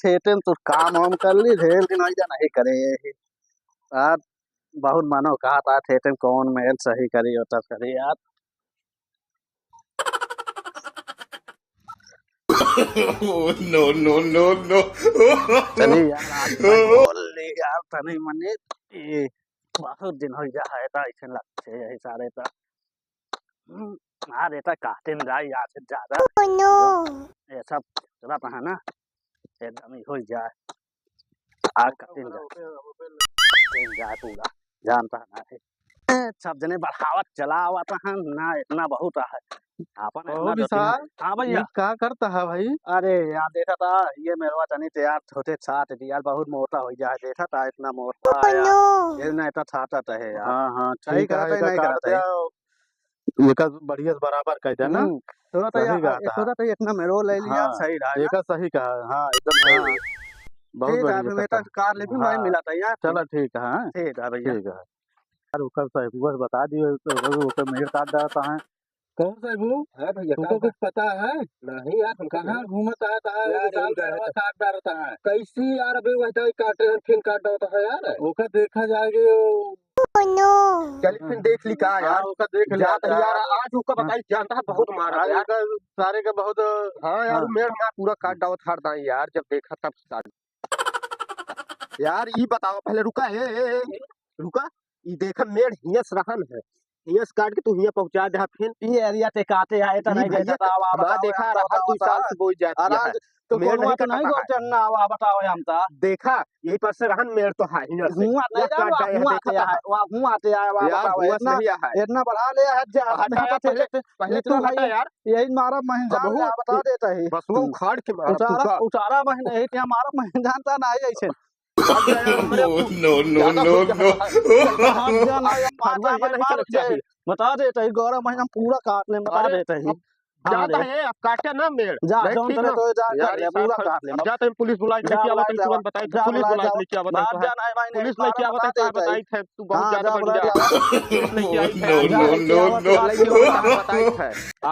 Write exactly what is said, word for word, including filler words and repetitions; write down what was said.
ठेठे में तू काम वाम कर ली, ढेर दिन होइ जा नहीं करे। यार, बहुत मनो कहत है, ठेठे में कौन मेल सही करी, ओटा करी यार। Oh, no, no, no, no। चली यार, आज मैं बोल ली यार, तनी मनी, ये बहुत दिन होइ जा है, ता ऐसे लगते यही सारे ता। हम्म, यार, ये ता काटे में जाए यार से ज्यादा। Oh, no। ये सब चलत है ना, एकदम ही होइ जाए। आग का दिन जा, दिन जाए पूरा, जानता है ना। ए, सब जने बढ़ावत चलावत हैं ना, इतना बहुत है। आपन ओ इतना दो तीन विशाल, हाँ भैया। ये का करता है भाई? अरे यार, देखा था, ये मेरवा तनी तैयार छोटे छाट दिया, बहुत मोटा हो गया है। देखा था, इतना मोटा है यार। Oh, no। ये ना इतना छाटत है यार। हाँ, हाँ, सही ठीक है, कहत है, एका नहीं काट करत है। दिया, एका बढ़िया से बराबर कर देना। हम्म, थोड़ा तो सही यार, कहता है। थोड़ा तो इतना मेरो ले लिया, हाँ, सही रहा है। एका सही कहा, हाँ, एकदम सही। हाँ। बहुत ठीक है, बढ़िया अभी मैं तो करता है। कार ले भी हाँ, वहीं मिला था यार। चला ठीक है, हाँ। ठीक है भैया। ठीक है। यार, ओकर साहबुआ से बता दियो, तो ओकर, ओकर मेड़ काट डालता है। कौन साहबू? हाँ भैया, तुमको का कुछ पता है? नहीं यार, हमको कहाँ नहीं। घूमता है, कहाँ यार, विशाल इधर मेड़वा काट डालता है? कैसी यार, अभी वह तो काटे हैं, फिर काट डालता है यार। ओकर देखा जाएगा, Oh, no। चल, फिर देख ली का हाँ, यार। ओकर देख लिया जात है यार, यार। आज ओकर हाँ। बताई, जानता है, बहुत मारा आज यार। ओकर सारे के बहुत हाँ यार, हाँ। मेड़ हमार पूरा काट डालत हर दाई यार, जब देखा तब सारे। यार, ई बताओ पहले, रुका, ए, ए, ए, ए, रुका। ई देखा, मेड़ हियस रहन है, हियस काट के तू हिया पहुंचा दे फिर। ई एरिया ते काटे आए त ए नहीं भैया, देता, आवा, हमार बताओ, देखा, हम रहा बताओ, दुई साल बताओ। से बोई जाती आराम है। से, तो मेड़ कोनो नहीं बात नहीं कटा हो, है। चन्ना आवा, बताओ, हम ता। देखा, यही पर से रहन मेड़ तो है, हियस से। हुआ नहीं यह जान, काट हुआ, जाए, हुआ देखा आते तो है, है। हुआ, हुआ आते आए, आवा, यार, बताओ, हुआ इतना, नहीं है। इतना बढ़ा ले है, जा, हटा मैं यार, तो पहले, पहले इतना तू हटा भाई, यार। यही मारा महीन जान अब जा, वो बता देता है। बस वो तू उखाड़ के मारा, उतारा, तू का? उतारा महीन यही, क्या मारा महीन जानता नहीं ऐसे। हट जा यार, हमरे Oh, no, no, ज्यादा no, हो गया। No। हट जा ना, हम फरुआ माता ये भाई नहीं मार चलक दे। चाहिए। बता देते ही, ग्यारह महीना में पूरा काट ले, बता अरे, देते ही। अब हाँ जाता रे। है, अब काटे ना मेड़। जा, नहीं, जौन ठीक करे ना। तो जा, यार, कर ले, ये पूरा साहब, काट ले। अब जाते हैं, पुलिस बुलाई, जा लेके आवत बुलाई, हैं, जा, तुरंत बताई थे, जा पुलिस बुलाई, बुलाई, जा। लेके आवत हैं, भाग तुरंत। जा, नहीं भाई, नहीं, पुलिस लेके मारा, आवत हैं, बता साहब, देते ही। बताई थे, तू बहुत हाँ, ज्यादा जा, बढ़ बुलाई, गया। जा। पुलिस लेके आई थे। No, जा, no, लेके no, आवत, no। जा, लेके आवत, बताई थे। आप